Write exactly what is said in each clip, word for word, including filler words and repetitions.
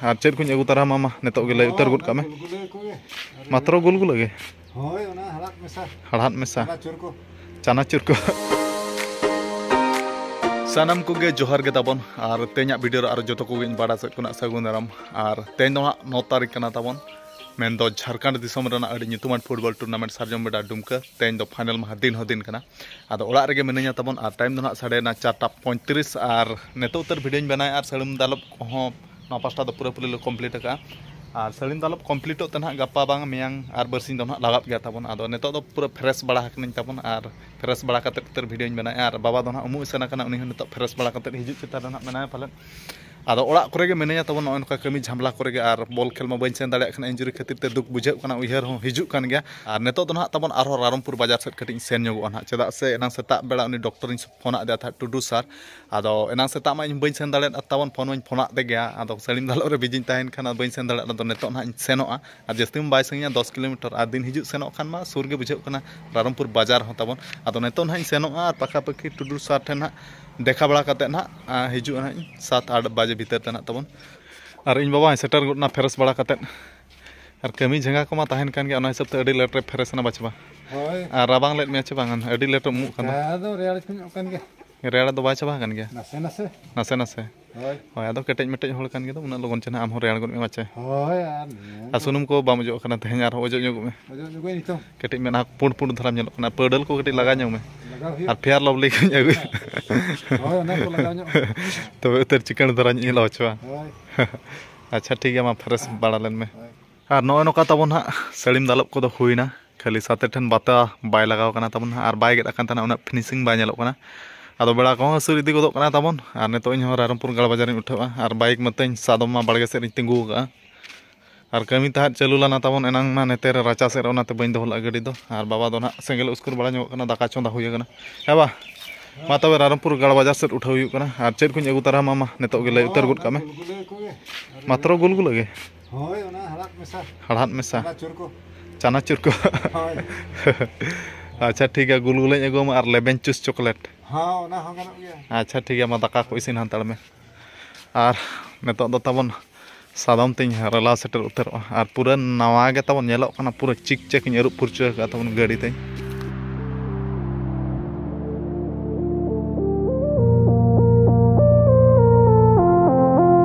ᱟᱨ ᱪᱮᱫ ᱠᱚᱧ ᱟᱹᱜᱩ ᱛᱟᱨᱟᱢᱟ, ᱢᱟ ᱱᱤᱛᱚᱜ ᱜᱮ ᱞᱟᱹᱭ ᱩᱛᱟᱹᱨ ᱜᱚᱫ ᱠᱟᱜ ᱢᱮ᱾ ᱜᱩᱞᱜᱩᱞᱟᱹ ᱠᱚᱜᱮ᱾ ᱢᱟᱛᱨᱚ ᱜᱩᱞᱜᱩᱞᱟᱹ ᱜᱮ? ᱦᱳᱭ, ᱚᱱᱟ ᱦᱟᱲᱦᱟᱫ ᱢᱮᱥᱟ᱾ ᱦᱟᱲᱦᱟᱫ ᱢᱮᱥᱟ᱾ ᱪᱟᱱᱟᱪᱩᱨ ᱠᱚ᱾ ᱪᱟᱱᱟᱪᱩᱨ ᱠᱚ᱾ ᱥᱟᱱᱟᱢ ᱠᱚᱜᱮ ᱡᱚᱦᱟᱨ ᱜᱮ ᱛᱟᱵᱚᱱ, ᱟᱨ ᱛᱮᱦᱮᱧᱟᱜ ᱵᱷᱤᱰᱤᱭᱳ ᱨᱮ ᱟᱨ ᱡᱚᱛᱚ ᱠᱚᱜᱮᱧ ᱵᱟᱲᱟᱭ ᱦᱚᱪᱚᱭᱮᱫ ᱠᱚ ᱠᱟᱱᱟ ᱥᱟᱹᱜᱩᱱ ᱫᱟᱨᱟᱢ᱾ ᱟᱨ ᱛᱮᱦᱮᱧ ᱫᱚ ᱦᱟᱸᱜ ᱱᱚ ᱛᱟᱹᱨᱤᱠᱷ ᱠᱟᱱᱟ ᱛᱟᱵᱚᱱ, ᱢᱮᱱᱫᱚ ᱡᱷᱟᱲᱠᱷᱚᱸᱰ ᱫᱤᱥᱚᱢ ᱨᱮᱱᱟᱜ ᱟᱹᱰᱤ ᱧᱩᱛᱩᱢᱟᱱ ᱯᱷᱩᱴᱵᱚᱞ ᱴᱩᱨᱱᱟᱢᱮᱱᱴ ᱥᱟᱨᱡᱚᱢ ᱵᱮᱰᱟ ᱰᱩᱢᱠᱟᱹ᱾ ᱛᱮᱦᱮᱧ ᱫᱚ ᱯᱷᱟᱭᱱᱮᱞ ᱢᱟᱦᱟ ᱫᱤᱱ ᱦᱚᱸ ᱫᱤᱱ ᱠᱟᱱᱟ᱾ ᱟᱫᱚ ᱚᱲᱟᱜ ᱨᱮᱜᱮ ᱢᱤᱱᱟᱹᱧᱟ ᱛᱟᱵᱚᱱ, ᱟᱨ ᱴᱟᱭᱤᱢ ᱫᱚ ᱱᱟᱦᱟᱜ ᱥᱟᱰᱮᱭᱮᱱᱟ ᱪᱟᱨᱴᱟ ᱯᱚᱸᱭᱛᱨᱤᱥ, ᱟᱨ ᱱᱤᱛᱚᱜ ᱩᱛᱟᱹᱨ ᱵᱷᱤᱰᱤᱭᱳᱧ ᱵᱮᱱᱟᱣᱮᱫᱼᱟ, ᱟᱨ ᱥᱟᱹᱲᱤᱢ ᱫᱟᱞᱚᱵ ᱠᱚᱦᱚᱸ ᱱᱚᱣᱟ ᱯᱟᱥᱴᱟ ᱫᱚ ᱯᱩᱨᱟᱹᱯᱩᱨᱤ ᱞᱮ ᱠᱚᱢᱯᱞᱤᱴ ᱟᱠᱟᱜᱼᱟ᱾ ᱟᱨ ᱥᱟᱹᱲᱤᱢ ᱫᱟᱞᱚᱵ ᱠᱚᱢᱯᱞᱤᱴᱚᱜ ᱛᱮ ᱱᱟᱦᱟᱜ ᱜᱟᱯᱟ ᱵᱟᱝ ᱢᱮᱭᱟᱝ ᱟᱨ ᱵᱟᱨᱥᱤᱧ ᱫᱚ ᱱᱟᱦᱟᱜ ᱞᱟᱜᱟᱜ ᱜᱮᱭᱟ ᱛᱟᱵᱚᱱ᱾ ᱟᱫᱚ ᱱᱤᱛᱚᱜ ᱫᱚ ᱯᱩᱨᱟᱹ ᱯᱷᱨᱮᱥ ᱵᱟᱲᱟ ᱟᱠᱟᱱᱟᱹᱧ ᱛᱟᱵᱚᱱ, ᱟᱨ ᱯᱷᱨᱮᱥ ᱵᱟᱲᱟ ᱠᱟᱛᱮᱫ ᱩᱛᱟᱹᱨ ᱵᱷᱤᱰᱤᱭᱳᱧ ᱵᱮᱱᱟᱣᱮᱫᱼᱟ᱾ ᱟᱨ ᱵᱟᱵᱟ ᱫᱚ ᱱᱟᱦᱟᱜ ᱩᱢᱩᱜ ᱮ ᱥᱮᱱ ᱟᱠᱟᱱᱟ, ᱩᱱᱤ ᱦᱚᱸ ᱱᱤᱛᱚᱜ ᱯᱷᱨᱮᱥ ᱵᱟᱲᱟ ᱠᱟᱛᱮᱫ ᱦᱤᱡᱩᱜ ᱪᱮᱛᱟᱱ ᱨᱮ ᱱᱟᱦᱟᱜ ᱢᱮᱱᱟᱭᱟ ᱯᱟᱞᱮᱫ᱾ ᱟᱫᱚ ᱚᱲᱟᱜ ᱠᱚᱨᱮ ᱜᱮ ᱢᱤᱱᱟᱹᱧᱟ ᱛᱟᱵᱚᱱ, ᱱᱚᱜᱼᱚᱭ ᱱᱚᱝᱠᱟ ᱠᱟᱹᱢᱤ ᱡᱷᱟᱢᱞᱟ ᱠᱚᱨᱮ ᱜᱮ, ᱟᱨ ᱵᱚᱞ ᱠᱷᱮᱞ ᱢᱟ ᱵᱟᱹᱧ ᱥᱮᱱ ᱫᱟᱲᱮᱭᱟᱜ ᱠᱟᱱᱟ, ᱤᱱᱡᱩᱨᱤ ᱠᱷᱟᱹᱛᱤᱨ ᱛᱮ ᱫᱩᱠ ᱵᱩᱡᱷᱟᱹᱜ ᱠᱟᱱᱟ, ᱩᱭᱦᱟᱹᱨ ᱦᱚᱸ ᱦᱤᱡᱩᱜ ᱠᱟᱱ ᱜᱮᱭᱟ᱾ ᱟᱨ ᱱᱤᱛᱚᱜ ᱫᱚ ᱱᱟᱦᱟᱜ ᱛᱟᱵᱚᱱ ᱟᱨᱦᱚᱸ ᱨᱟᱭᱨᱚᱝᱯᱩᱨ ᱵᱟᱡᱟᱨ ᱥᱮᱫ ᱠᱟᱹᱴᱤᱡ ᱤᱧ ᱥᱮᱱ ᱧᱚᱜᱚᱜᱼᱟ ᱱᱟᱦᱟᱜ, ᱪᱮᱫᱟᱜ ᱥᱮ ᱮᱱᱟᱝ ᱥᱮᱛᱟᱜ ᱵᱮᱲᱟ ᱩᱱᱤ ᱰᱚᱠᱴᱚᱨᱤᱧ ᱯᱷᱳᱱᱟᱫ ᱫᱮᱭᱟ ᱛᱟᱦᱮᱸᱫ, ᱴᱩᱰᱩ ᱥᱟᱨ᱾ ᱟᱫᱚ ᱮᱱᱟᱝ ᱥᱮᱛᱟᱜ ᱢᱟ ᱤᱧ ᱵᱟᱹᱧ ᱥᱮᱱ ᱫᱟᱲᱮᱭᱟᱫ ᱛᱟᱵᱚᱱ, ᱯᱷᱳᱱ ᱢᱟᱧ ᱯᱷᱳᱱᱟᱫ ᱫᱮ ᱜᱮᱭᱟ, ᱟᱫᱚ ᱥᱟᱹᱲᱤᱢ ᱫᱟᱞᱚᱵ ᱨᱮ ᱵᱤᱡᱤᱧ ᱛᱟᱦᱮᱱ ᱠᱷᱟᱱ ᱟᱫᱚ ᱵᱟᱹᱧ ᱥᱮᱱ ᱫᱟᱲᱮᱭᱟᱜᱼᱟ᱾ ᱟᱫᱚ ᱱᱤᱛᱚᱜ ᱱᱟᱦᱟᱜ ᱤᱧ ᱥᱮᱱᱚᱜᱼᱟ, ᱟᱨ ᱡᱟᱹᱥᱛᱤ ᱢᱟ ᱵᱟᱭ ᱥᱟᱺᱜᱤᱧᱟ, ᱫᱚᱥ ᱠᱤᱞᱳᱢᱤᱴᱟᱨ, ᱟᱨ ᱫᱤᱱ ᱦᱤᱡᱩᱜ ᱥᱮᱱᱚᱜ ᱠᱷᱟᱱ ᱢᱟ ᱥᱩᱨ ᱜᱮ ᱵᱩᱡᱷᱟᱹᱜ ᱠᱟᱱᱟ ᱨᱟᱭᱨᱚᱝᱯᱩᱨ ᱵᱟᱡᱟᱨ ᱦᱚᱸ ᱛᱟᱵᱚᱱ᱾ ᱟᱫᱚ ᱱᱤᱛᱚᱜ ᱱᱟᱦᱟᱜ ᱤᱧ ᱥᱮᱱᱚᱜᱼᱟ, ᱟᱨ ᱯᱟᱠᱟᱯᱟᱠᱤ ᱴᱩᱰᱩ ᱥᱟᱨ ᱴᱷᱮᱱ ᱱᱟᱦᱟᱜ ᱫᱮᱠᱷᱟ ᱵᱟᱲᱟ ᱠᱟᱛᱮᱫ ᱱᱟᱦᱟᱜ, ᱟᱨ ᱦᱤᱡᱩᱜᱼᱟ ᱱᱟᱦᱟᱜ ᱤᱧ ᱥᱟᱛ ᱟᱴ ᱵᱟᱡᱮ ᱵᱷᱤᱛᱟᱹᱨ ᱛᱮ ᱱᱟᱦᱟᱜ ᱛᱟᱵᱚᱱ᱾ ᱟᱨ ᱤᱧ ᱵᱟᱵᱟ ᱦᱚᱸᱭ ᱥᱮᱴᱮᱨ ᱜᱚᱫ ᱮᱱᱟ ᱯᱷᱨᱮᱥ ᱵᱟᱲᱟ ᱠᱟᱛᱮᱫ᱾ ᱟᱨ ᱠᱟᱹᱢᱤ ᱡᱷᱟᱸᱜᱟ ᱠᱚᱢᱟ ᱛᱟᱦᱮᱱ ᱠᱟᱱ ᱜᱮᱭᱟ, ᱚᱱᱟ ᱦᱤᱥᱟᱹᱵ ᱛᱮ ᱟᱹᱰᱤ ᱞᱮᱴ ᱨᱮ ᱯᱷᱨᱮᱥ ᱮᱱᱟ ᱵᱟᱪᱷᱟ᱾ ᱦᱳᱭ᱾ ᱟᱨ ᱨᱟᱵᱟᱝ ᱞᱮᱫ ᱢᱮᱭᱟ ᱪᱮ ᱵᱟᱝ? ᱟᱹᱰᱤ ᱞᱮᱴ ᱮᱢ ᱩᱢᱩᱜ ᱠᱟᱱᱟ᱾ ᱡᱟᱦᱟᱸ ᱫᱚ ᱨᱮᱭᱟᱲ ᱧᱚᱜ ᱠᱟᱱ ᱜᱮᱭᱟ᱾ ᱨᱮᱭᱟᱲ ᱫᱚ ᱵᱟᱭ ᱪᱟᱵᱟ ᱟᱠᱟᱱ ᱜᱮᱭᱟ? ᱱᱟᱥᱮ ᱱᱟᱥᱮ᱾ ᱱᱟᱥᱮ ᱱᱟᱥᱮ᱾ ᱦᱳᱭ᱾ ᱦᱳᱭ, ᱟᱫᱚ ᱠᱮᱴᱮᱡ ᱢᱮᱴᱮᱡ ᱦᱚᱲ ᱠᱟᱱ ᱜᱮᱫᱚ, ᱩᱱᱟᱹᱜ ᱞᱚᱜᱚᱱ ᱪᱮ ᱱᱟᱦᱟᱜ ᱟᱢ ᱦᱚᱸ ᱨᱮᱭᱟᱲ ᱜᱚᱫ ᱢᱮ ᱵᱟᱪᱷᱟ᱾ ᱦᱳᱭ, ᱟᱨ ᱱᱤᱭᱟᱹ ᱟᱨ ᱫᱚ ᱥᱩᱱᱩᱢ ᱠᱚ ᱵᱟᱢ ᱚᱡᱚᱜ ᱠᱟᱱᱟ ᱛᱮᱦᱮᱧ, ᱟᱨᱦᱚᱸ ᱚᱡᱚᱜ ᱧᱚᱜᱚᱜ ᱢᱮ᱾ ᱚᱡᱚᱜ ᱧᱚᱜᱚᱜ ᱟᱹᱧ ᱱᱤᱛᱚᱝ᱾ ᱠᱟᱹᱴᱤᱡ ᱢᱮᱫᱦᱟ ᱯᱩᱸᱰ ᱯᱩᱸᱰ ᱫᱷᱟᱨᱟᱢ ᱧᱮᱞᱚᱜ ᱠᱟᱱᱟ, ᱯᱟᱹᱣᱰᱟᱹᱞ ᱠᱚ ᱠᱟᱹᱴᱤᱡ ᱞᱟᱜᱟᱣ ᱧᱚᱜ ᱢᱮ᱾ ᱞᱟᱜᱟᱣ ᱦᱩᱭᱩᱜᱼᱟ᱾ ᱟᱨ ᱯᱷᱮᱭᱟᱨ ᱞᱟᱵᱷᱞᱤ ᱠᱚᱧ ᱟᱹᱜᱩᱭᱟ᱾ ᱦᱳᱭ, ᱚᱱᱟ ᱠᱚ ᱞᱟᱜᱟᱣ ᱧᱚᱜ ᱢᱮ᱾ ᱛᱚᱵᱮ ᱩᱛᱟᱹᱨ ᱪᱤᱠᱟᱹᱬ ᱫᱷᱟᱨᱟᱧ ᱧᱮᱞᱚᱜ ᱦᱚᱪᱚᱜᱼᱟ᱾ ᱦᱳᱭ᱾ ᱟᱪᱪᱷᱟ, ᱴᱷᱤᱠ ᱜᱮᱭᱟ, ᱢᱟ ᱯᱷᱨᱮᱥ ᱵᱟᱲᱟ ᱞᱮᱱ ᱢᱮ᱾ ᱦᱳᱭ᱾ ᱟᱨ ᱱᱚᱜᱼᱚᱭ ᱱᱚᱝᱠᱟ ᱛᱟᱵᱚᱱ ᱦᱟᱸᱜ ᱥᱟᱹᱲᱤᱢ ᱫᱟᱞᱚᱵ ᱠᱚᱫᱚ ᱦᱩᱭᱱᱟ, ᱠᱷᱟᱹᱞᱤ ᱥᱟᱛᱮ ᱴᱷᱮᱱ ᱵᱟᱛᱟ ᱵᱟᱭ ᱞᱟᱜᱟᱣ ᱠᱟᱱᱟ ᱛᱟᱵᱚᱱ ᱦᱟᱸᱜ, ᱟᱨ ᱵᱟᱭ ᱜᱮᱫ ᱟᱠᱟᱱ ᱛᱟᱦᱮᱱᱟ, ᱩᱱᱟᱹᱜ ᱯᱷᱤᱱᱤᱥᱤᱝ ᱵᱟᱭ ᱧᱮᱞᱚᱜ ᱠᱟᱱᱟ᱾ ᱟᱫᱚ ᱵᱮᱲᱟ ᱠᱚᱦᱚᱸ ᱦᱟᱹᱥᱩᱨ ᱤᱫᱤ ᱜᱚᱫᱚᱜ ᱠᱟᱱᱟ ᱛᱟᱵᱚᱱ, ᱟᱨ ᱱᱤᱛᱚᱜ ᱤᱧ ᱦᱚᱸ ᱨᱟᱭᱨᱚᱝᱯᱩᱨ ᱜᱟᱲ ᱵᱟᱡᱟᱨᱤᱧ ᱩᱴᱷᱟᱹᱜᱼᱟ, ᱟᱨ ᱵᱟᱭᱤᱠ ᱢᱟᱛᱚᱧ ᱥᱟᱫᱚᱢ ᱢᱟ ᱵᱟᱲᱜᱮ ᱥᱮᱫ ᱨᱤᱧ ᱛᱤᱸᱜᱩ ᱟᱠᱟᱫᱼᱟ᱾ ᱟᱨ ᱠᱟᱹᱢᱤ ᱛᱟᱦᱮᱸᱫ ᱪᱟᱹᱞᱩ ᱞᱮᱱᱟ ᱛᱟᱵᱚᱱ ᱮᱱᱟᱝ ᱢᱟ ᱱᱮᱛᱮ ᱨᱮ ᱨᱟᱪᱟ ᱥᱮᱫ ᱨᱮ, ᱚᱱᱟᱛᱮ ᱵᱟᱹᱧ ᱫᱚᱦᱚ ᱞᱮᱫᱼᱟ ᱜᱟᱹᱰᱤ ᱫᱚ᱾ ᱟᱨ ᱵᱟᱵᱟ ᱫᱚ ᱱᱟᱦᱟᱜ ᱥᱮᱸᱜᱮᱞ ᱩᱥᱠᱩᱨ ᱵᱟᱲᱟ ᱧᱚᱜᱚᱜ ᱠᱟᱱᱟ, ᱫᱟᱠᱟ ᱪᱚᱸᱫᱟ ᱦᱩᱭ ᱟᱠᱟᱱᱟ᱾ ᱦᱮᱸ ᱵᱟ, ᱢᱟ ᱛᱚᱵᱮ ᱨᱟᱭᱨᱚᱝᱯᱩᱨ ᱜᱟᱲ ᱵᱟᱡᱟᱨ ᱥᱮᱫ ᱩᱴᱷᱟᱹᱣ ᱦᱩᱭᱩᱜ ᱠᱟᱱᱟ᱾ ᱟᱨ ᱪᱮᱫ ᱠᱚᱧ ᱟᱹᱜᱩ ᱛᱟᱨᱟᱢᱟ, ᱢᱟ ᱱᱤᱛᱚᱜ ᱜᱮ ᱞᱟᱹᱭ ᱩᱛᱟᱹᱨ ᱜᱚᱫ ᱠᱟᱜ ᱢᱮ᱾ ᱜᱩᱞᱜᱩᱞᱟᱹ ᱠᱚᱜᱮ᱾ ᱢᱟᱛᱨᱚ ᱜᱩᱞᱜᱩᱞᱟᱹ ᱜᱮ? ᱦᱳᱭ, ᱚᱱᱟ ᱦᱟᱲᱦᱟᱫ ᱢᱮᱥᱟ᱾ ᱦᱟᱲᱦᱟᱫ ᱢᱮᱥᱟ᱾ ᱪᱟᱱᱟᱪᱩᱨ ᱠᱚ᱾ ᱪᱟᱱᱟᱪᱩᱨ ᱠᱚ᱾ ᱦᱳᱭ᱾ ᱟᱪᱪᱷᱟ, ᱴᱷᱤᱠ ᱜᱮᱭᱟ, ᱜᱩᱞᱜᱩᱞᱟᱹᱧ ᱟᱹᱜᱩ ᱟᱢᱟ ᱟᱨ ᱞᱮᱵᱮᱱ ᱪᱩᱥ ᱪᱚᱠᱞᱮᱴ᱾ ᱦᱚᱸ, ᱚᱱᱟ ᱦᱚᱸ ᱜᱟᱱᱚᱜ ᱜᱮᱭᱟ᱾ ᱟᱪᱪᱷᱟ, ᱴᱷᱤᱠ ᱜᱮᱭᱟ, ᱢᱟ ᱫᱟᱠᱟ ᱠᱚ ᱤᱥᱤᱱ ᱦᱟᱛᱟᱲ ᱢᱮ᱾ ᱟᱨ ᱱᱤᱛᱚᱜ ᱫᱚ ᱛᱟᱵᱚᱱ ᱥᱟᱫᱚᱢ ᱛᱤᱧ ᱨᱟᱞᱟᱣ ᱥᱮᱴᱮᱨ ᱩᱛᱟᱹᱨᱚᱜᱼᱟ᱾ ᱟᱨ ᱯᱩᱨᱟᱹ ᱱᱟᱣᱟ ᱜᱮ ᱛᱟᱵᱚᱱ ᱧᱮᱞᱚᱜ ᱠᱟᱱᱟ, ᱯᱩᱨᱟᱹ ᱪᱤᱠ ᱪᱮᱠ ᱤᱧ ᱟᱹᱨᱩᱵ ᱯᱷᱩᱨᱪᱟᱹ ᱟᱠᱟᱫ ᱛᱟᱵᱚᱱ ᱜᱟᱹᱰᱤ ᱛᱤᱧ᱾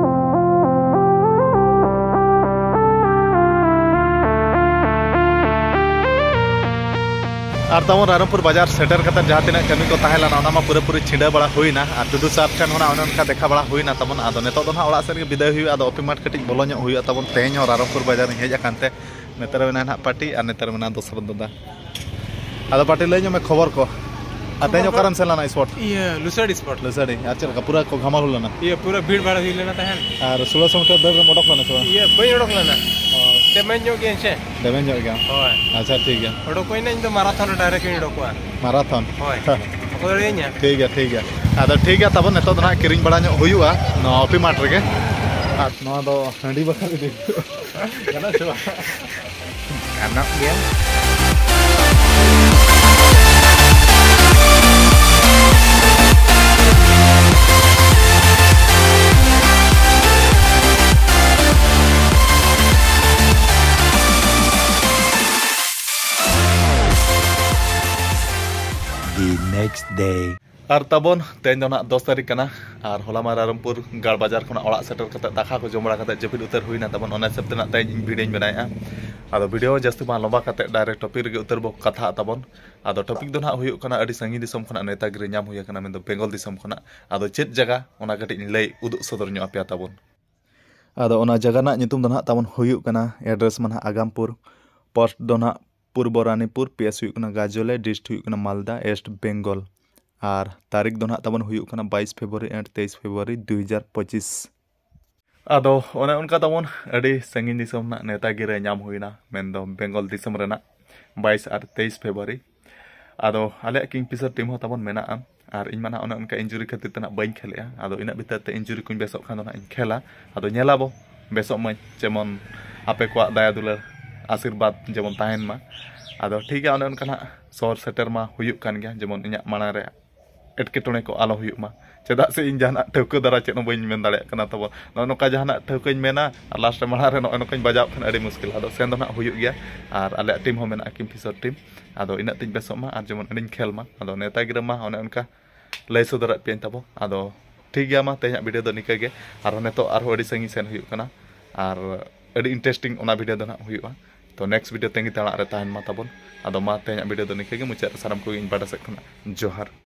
ᱟᱨ ᱛᱟᱵᱚᱱ ᱨᱟᱭᱨᱚᱝᱯᱩᱨ ᱵᱟᱡᱟᱨ ᱥᱮᱴᱮᱨ ᱠᱟᱛᱮ ᱡᱟᱦᱟᱸ ᱛᱤᱱᱟᱹᱜ ᱠᱟᱹᱢᱤ ᱠᱚ ᱛᱟᱦᱮᱸ ᱞᱮᱱᱟ, ᱚᱱᱟ ᱢᱟ ᱯᱩᱨᱟᱹᱯᱩᱨᱤ ᱪᱷᱤᱰᱟᱹ ᱵᱟᱲᱟ ᱦᱩᱭᱱᱟ᱾ ᱟᱨ ᱴᱩᱰᱩ ᱥᱟᱨ ᱴᱷᱮᱱ ᱦᱚᱸ ᱚᱱᱮ ᱚᱱᱠᱟ ᱫᱮᱠᱷᱟ ᱵᱟᱲᱟ ᱦᱩᱭᱱᱟ ᱛᱟᱵᱚᱱ᱾ ᱟᱫᱚ ᱱᱤᱛᱚᱜ ᱫᱚ ᱱᱟᱦᱟᱜ ᱚᱲᱟᱜ ᱥᱮᱫ ᱨᱮᱜᱮ ᱵᱤᱫᱟᱹᱭ ᱦᱩᱭᱩᱜᱼᱟ᱾ ᱟᱫᱚ ᱚᱯᱮ ᱢᱟᱴ ᱠᱟᱹᱴᱤᱡ ᱵᱚᱞᱚ ᱧᱚᱜ ᱦᱩᱭᱩᱜᱼᱟ ᱛᱟᱵᱚᱱ᱾ ᱛᱮᱦᱮᱧ ᱦᱚᱸ ᱨᱟᱭᱨᱚᱝᱯᱩᱨ ᱵᱟᱡᱟᱨ ᱤᱧ ᱦᱮᱡ ᱟᱠᱟᱱ ᱛᱮ, ᱱᱮᱛᱟᱨ ᱢᱮᱱᱟᱭᱟ ᱱᱟᱦᱟᱜ ᱯᱟᱴᱤ ᱟᱨ ᱱᱮᱛᱟᱨ ᱢᱮᱱᱟᱭᱟ ᱫᱚᱥᱨᱚᱛ ᱫᱟᱫᱟ᱾ ᱟᱫᱚ ᱯᱟᱴᱤ, ᱞᱟᱹᱭ ᱧᱚᱜ ᱢᱮ ᱠᱷᱚᱵᱚᱨ ᱠᱚ᱾ ᱟᱨ ᱛᱮᱦᱮᱧ ᱠᱷᱚᱵᱚᱨ ᱫᱚ ᱚᱠᱟᱨᱮᱢ ᱥᱮᱱ ᱞᱮᱱᱟ ᱥᱯᱳᱨᱴ? ᱤᱭᱟᱹ, ᱞᱩᱥᱟᱹᱲ ᱥᱯᱳᱨᱴ᱾ ᱞᱩᱥᱟᱹᱲᱤ᱾ ᱟᱨ ᱪᱮᱫ ᱞᱮᱠᱟ, ᱯᱩᱨᱟᱹ ᱠᱚ ᱜᱷᱟᱢᱟᱞ ᱦᱩᱭ ᱞᱮᱱᱟ? ᱤᱭᱟᱹ, ᱯᱩᱨᱟᱹ ᱵᱷᱤᱲ ᱵᱷᱟᱲ ᱦᱩᱭ ᱞᱮᱱᱟ ᱛᱟᱦᱮᱸᱱ᱾ ᱟᱨ ᱥᱳᱞᱳ ᱥᱚ ᱢᱤᱴᱟᱨ ᱫᱟᱹᱲ ᱨᱮᱢ ᱚᱰᱚᱠ ᱞᱮᱱᱟ ᱥᱮ ᱵᱟᱝ? ᱤᱭᱟᱹ, ᱵᱟᱹᱧ ᱚᱰᱚᱠ ᱞᱮᱱᱟ᱾ ᱚ᱾ ᱰᱮᱢᱮᱡᱽ ᱧᱚᱜ ᱜᱮᱭᱟ ᱥᱮ? ᱰᱮᱢᱮᱡᱽ ᱧᱚᱜ ᱜᱮᱭᱟ᱾ ᱦᱳᱭ᱾ ᱟᱪᱪᱷᱟ, ᱴᱷᱤᱠ ᱜᱮᱭᱟ᱾ ᱚᱰᱚᱠ ᱦᱩᱭᱱᱟ, ᱤᱧ ᱫᱚ ᱢᱟᱨᱟᱛᱷᱚᱱ ᱨᱮ ᱰᱟᱭᱨᱮᱠᱴ ᱤᱧ ᱚᱰᱚᱠᱚᱜᱼᱟ᱾ ᱢᱟᱨᱟᱛᱷᱚᱱ? ᱦᱳᱭ᱾ ᱵᱟᱠᱚ ᱫᱟᱲᱮᱭᱟᱹᱧᱟ᱾ ᱴᱷᱤᱠ ᱜᱮᱭᱟ, ᱴᱷᱤᱠ ᱜᱮᱭᱟ᱾ ᱟᱫᱚ ᱴᱷᱤᱠ ᱜᱮᱭᱟ, ᱛᱟᱵᱚᱱ ᱱᱤᱛᱚᱜ ᱫᱚ ᱱᱟᱦᱟᱜ ᱠᱤᱨᱤᱧ ᱵᱟᱲᱟ ᱧᱚᱜ ᱦᱩᱭᱩᱜᱼᱟ ᱱᱚᱣᱟ ᱚᱯᱤ ᱢᱟᱴ ᱨᱮᱜᱮ᱾ ᱟᱨ ᱱᱚᱣᱟ ᱫᱚ ᱦᱟᱺᱰᱤ ᱵᱟᱠᱷᱨᱟ ᱤᱫᱤ ᱦᱩᱭᱩᱜᱼᱟ᱾ ᱜᱟᱱᱚᱜ ᱥᱮ ᱵᱟᱝ? ᱜᱟᱱᱚᱜ ᱜᱮᱭᱟ᱾ The next day. ᱟᱨ ᱛᱟᱵᱚᱱ, ᱛᱮᱦᱮᱧ ᱫᱚ ᱱᱟᱦᱟᱜ ᱫᱚᱥ ᱛᱟᱹᱨᱤᱠᱷ ᱠᱟᱱᱟ᱾ ᱟᱨ ᱦᱚᱞᱟ ᱢᱟ ᱨᱟᱭᱨᱚᱝᱯᱩᱨ ᱜᱟᱲ ᱵᱟᱡᱟᱨ ᱠᱷᱚᱱᱟᱜ ᱚᱲᱟᱜ ᱥᱮᱴᱮᱨ ᱠᱟᱛᱮ, ᱫᱟᱠᱟ ᱠᱚ ᱡᱚᱢ ᱵᱟᱲᱟ ᱠᱟᱛᱮ ᱡᱟᱹᱯᱤᱫ ᱩᱛᱟᱹᱨ ᱦᱩᱭᱱᱟ ᱛᱟᱵᱚᱱ᱾ ᱚᱱᱟ ᱦᱤᱥᱟᱹᱵ ᱛᱮ ᱱᱟᱦᱟᱜ ᱛᱮᱦᱮᱧ ᱤᱧ ᱵᱷᱤᱰᱤᱭᱳᱧ ᱵᱮᱱᱟᱣᱮᱫᱼᱟ᱾ ᱟᱫᱚ ᱵᱷᱤᱰᱤᱭᱳ ᱡᱟᱹᱥᱛᱤ ᱵᱟᱝ ᱞᱚᱢᱵᱟ ᱠᱟᱛᱮ ᱰᱟᱭᱨᱮᱠᱴ ᱴᱚᱯᱤᱠ ᱨᱮᱜᱮ ᱩᱛᱟᱹᱨ ᱵᱚ ᱠᱟᱛᱷᱟᱜᱼᱟ ᱛᱟᱵᱚᱱ᱾ ᱟᱫᱚ ᱴᱚᱯᱤᱠ ᱫᱚ ᱱᱟᱦᱟᱜ ᱦᱩᱭᱩᱜ ᱠᱟᱱᱟ, ᱟᱹᱰᱤ ᱥᱟᱺᱜᱤᱧ ᱫᱤᱥᱚᱢ ᱠᱷᱚᱱᱟᱜ ᱱᱮᱛᱟᱜᱤᱨᱤ ᱧᱟᱢ ᱦᱩᱭ ᱟᱠᱟᱱᱟ, ᱢᱮᱱᱫᱚ ᱵᱮᱝᱜᱚᱞ ᱫᱤᱥᱚᱢ ᱠᱷᱚᱱᱟᱜ᱾ ᱟᱫᱚ ᱪᱮᱫ ᱡᱟᱭᱜᱟ, ᱚᱱᱟ ᱠᱟᱹᱴᱤᱡ ᱤᱧ ᱞᱟᱹᱭ ᱩᱫᱩᱜ ᱥᱚᱫᱚᱨ ᱧᱚᱜ ᱟᱯᱮᱭᱟ ᱛᱟᱵᱚᱱ᱾ ᱟᱫᱚ ᱚᱱᱟ ᱡᱟᱭᱜᱟ ᱨᱮᱱᱟᱜ ᱧᱩᱛᱩᱢ ᱫᱚ ᱱᱟᱦᱟᱜ ᱛᱟᱵᱚᱱ ᱦᱩᱭᱩᱜ ᱠᱟᱱᱟ, ᱮᱰᱨᱮᱥ ᱢᱟ ᱱᱟᱦᱟᱜ ᱟᱜᱟᱢᱯᱩᱨ, ᱯᱳᱥᱴ ᱫᱚ ᱱᱟᱦᱟᱜ ᱯᱩᱨᱵᱚ ᱨᱟᱱᱤᱯᱩᱨ, ᱯᱤ ᱮᱥ ᱦᱩᱭᱩᱜ ᱠᱟᱱᱟ ᱜᱟᱡᱚᱞᱮ, ᱰᱤᱥᱴ ᱦᱩᱭᱩᱜ ᱠᱟᱱᱟ ᱢᱟᱞᱫᱟ, ᱮᱥᱴ ᱵᱮᱝᱜᱚᱞ᱾ ᱟᱨ ᱛᱟᱹᱨᱤᱠᱷ ᱫᱚ ᱱᱟᱦᱟᱜ ᱛᱟᱵᱚᱱ ᱦᱩᱭᱩᱜ ᱠᱟᱱᱟ ᱵᱟᱭᱤᱥ ᱯᱷᱮᱵᱽᱨᱩᱣᱟᱨᱤ and ᱛᱮᱭᱤᱥ ᱯᱷᱮᱵᱽᱨᱩᱣᱟᱨᱤ ᱫᱩ ᱦᱟᱡᱟᱨ ᱯᱚᱸᱪᱤᱥ᱾ ᱟᱫᱚ ᱚᱱᱮ ᱚᱱᱠᱟ ᱛᱟᱵᱚᱱ ᱟᱹᱰᱤ ᱥᱟᱺᱜᱤᱧ ᱫᱤᱥᱚᱢ ᱨᱮᱱᱟᱜ ᱱᱮᱛᱟ ᱜᱤᱨᱟᱹ ᱧᱟᱢ ᱦᱩᱭᱱᱟ, ᱢᱮᱱᱫᱚ ᱵᱮᱝᱜᱚᱞ ᱫᱤᱥᱚᱢ ᱨᱮᱱᱟᱜ ᱵᱟᱭᱤᱥ ᱟᱨ ᱛᱮᱭᱤᱥ ᱯᱷᱮᱵᱽᱨᱩᱣᱟᱨᱤ᱾ ᱟᱫᱚ ᱟᱞᱮᱭᱟᱜ ᱠᱤᱝᱯᱷᱤᱥᱟᱨ ᱴᱤᱢ ᱦᱚᱸ ᱛᱟᱵᱚᱱ ᱢᱮᱱᱟᱜᱼᱟ, ᱟᱨ ᱤᱧ ᱢᱟ ᱱᱟᱦᱟᱜ ᱚᱱᱮ ᱚᱱᱠᱟ ᱤᱧᱡᱩᱨᱤ ᱠᱷᱟᱹᱛᱤᱨ ᱛᱮ ᱱᱟᱦᱟᱜ ᱵᱟᱹᱧ ᱠᱷᱮᱞᱮᱜᱼᱟ᱾ ᱟᱫᱚ ᱤᱱᱟᱹᱜ ᱵᱷᱤᱛᱟᱹᱨ ᱛᱮ ᱤᱧᱡᱩᱨᱤ ᱠᱚᱧ ᱵᱮᱥᱚᱜ ᱠᱷᱟᱱ ᱫᱚ ᱱᱟᱦᱟᱜ ᱤᱧ ᱠᱷᱮᱞᱟ᱾ ᱟᱫᱚ ᱧᱮᱞᱟᱵᱚ, ᱵᱮᱥᱚᱜ ᱢᱟᱹᱧ, ᱡᱮᱢᱚᱱ ᱟᱯᱮ ᱠᱚᱣᱟᱜ ᱫᱟᱭᱟ ᱫᱩᱞᱟᱹᱲ ᱟᱥᱤᱨᱵᱟᱫᱽ ᱡᱮᱢᱚᱱ ᱛᱟᱦᱮᱱ ᱢᱟ᱾ ᱟᱫᱚ ᱴᱷᱤᱠ ᱜᱮᱭᱟ, ᱚᱱᱮ ᱚᱱᱠᱟ ᱱᱟᱦᱟᱜ ᱥᱚᱦᱚᱨ ᱥᱮᱴᱮᱨ ᱢᱟ ᱦᱩᱭᱩᱜ ᱠᱟᱱ ᱜᱮᱭᱟ, ᱡᱮᱢᱚᱱ ᱤᱧᱟᱹᱜ ᱢᱟᱲᱟᱝ ᱨᱮ ᱮᱴᱠᱮᱴᱚᱬᱮ ᱠᱚ ᱟᱞᱚ ᱦᱩᱭᱩᱜ ᱢᱟ᱾ ᱪᱮᱫᱟᱜ ᱥᱮ ᱤᱧ ᱡᱟᱦᱟᱱᱟᱜ ᱴᱷᱟᱹᱣᱠᱟᱹ ᱫᱷᱟᱨᱟ ᱪᱮᱫ ᱦᱚᱸ ᱵᱟᱹᱧ ᱢᱮᱱ ᱫᱟᱲᱮᱭᱟᱜ ᱠᱟᱱᱟ ᱛᱟᱵᱚᱱ᱾ ᱱᱚᱜᱼᱚ ᱱᱚᱝᱠᱟ ᱡᱟᱦᱟᱱᱟᱜ ᱴᱷᱟᱹᱣᱠᱟᱹᱧ ᱢᱮᱱᱟ ᱟᱨ ᱞᱟᱥᱴ ᱨᱮ ᱢᱟᱲᱟᱝ ᱨᱮ ᱱᱚᱜᱼᱚᱭ ᱱᱚᱝᱠᱟᱧ ᱵᱟᱡᱟᱣ ᱠᱷᱟᱱ ᱟᱹᱰᱤ ᱢᱩᱥᱠᱤᱞ᱾ ᱟᱫᱚ ᱥᱮᱱ ᱫᱚ ᱱᱟᱦᱟᱜ ᱦᱩᱭᱩᱜ ᱜᱮᱭᱟ, ᱟᱨ ᱟᱞᱮᱭᱟᱜ ᱴᱤᱢ ᱦᱚᱸ ᱢᱮᱱᱟᱜᱼᱟ, ᱠᱤᱢ ᱯᱷᱤᱥᱟᱨ ᱴᱤᱢ᱾ ᱟᱫᱚ ᱤᱱᱟᱹᱜ ᱛᱤᱧ ᱵᱮᱥᱚᱜ ᱢᱟ ᱟᱨ ᱡᱮᱢᱚᱱ ᱟᱹᱰᱤᱧ ᱠᱷᱮᱞ ᱢᱟ᱾ ᱟᱫᱚ ᱱᱮᱣᱛᱟ ᱜᱤᱨᱟᱹ ᱢᱟ ᱚᱱᱮ ᱚᱱᱠᱟ ᱞᱟᱹᱭ ᱥᱚᱫᱚᱨᱟᱫ ᱯᱮᱭᱟᱧ ᱛᱟᱵᱚ᱾ ᱟᱫᱚ ᱴᱷᱤᱠ ᱜᱮᱭᱟ, ᱢᱟ ᱛᱮᱦᱮᱧᱟᱜ ᱵᱷᱤᱰᱤᱭᱳ ᱫᱚ ᱱᱤᱠᱟᱹ ᱜᱮ᱾ ᱟᱨᱦᱚᱸ ᱱᱤᱛᱚᱜ ᱟᱨᱦᱚᱸ ᱟᱹᱰᱤ ᱥᱟᱺᱜᱤᱧ ᱥᱮᱱ ᱦᱩᱭᱩᱜ ᱠᱟᱱᱟ, ᱟᱨ ᱟᱹᱰᱤ ᱤᱱᱴᱟᱨᱮᱥᱴᱤᱝ ᱚᱱᱟ ᱵᱷᱤᱰᱤᱭᱳ ᱫᱚ ᱱᱟᱦᱟᱜ ᱦᱩᱭᱩᱜᱼᱟ᱾ ᱛᱚ ᱱᱮᱠᱥᱴ ᱵᱷᱤᱰᱤᱭᱳ ᱛᱟᱺᱜᱤ ᱛᱟᱲᱟᱜ ᱨᱮ ᱛᱟᱦᱮᱱ ᱢᱟ ᱛᱟᱵᱚᱱ᱾ ᱟᱫᱚ ᱢᱟ ᱛᱮᱦᱮᱧᱟᱜ ᱵᱷᱤᱰᱤᱭᱳ ᱫᱚ ᱱᱤᱠᱟᱹ ᱜᱮ ᱢᱩᱪᱟᱹᱫ ᱨᱮ ᱥᱟᱱᱟᱢ ᱠᱚᱜᱮ ᱤᱧ ᱯᱟᱦᱴᱟ ᱥᱮᱫ ᱠᱷᱚᱱᱟᱜ ᱡᱚᱦᱟᱨ᱾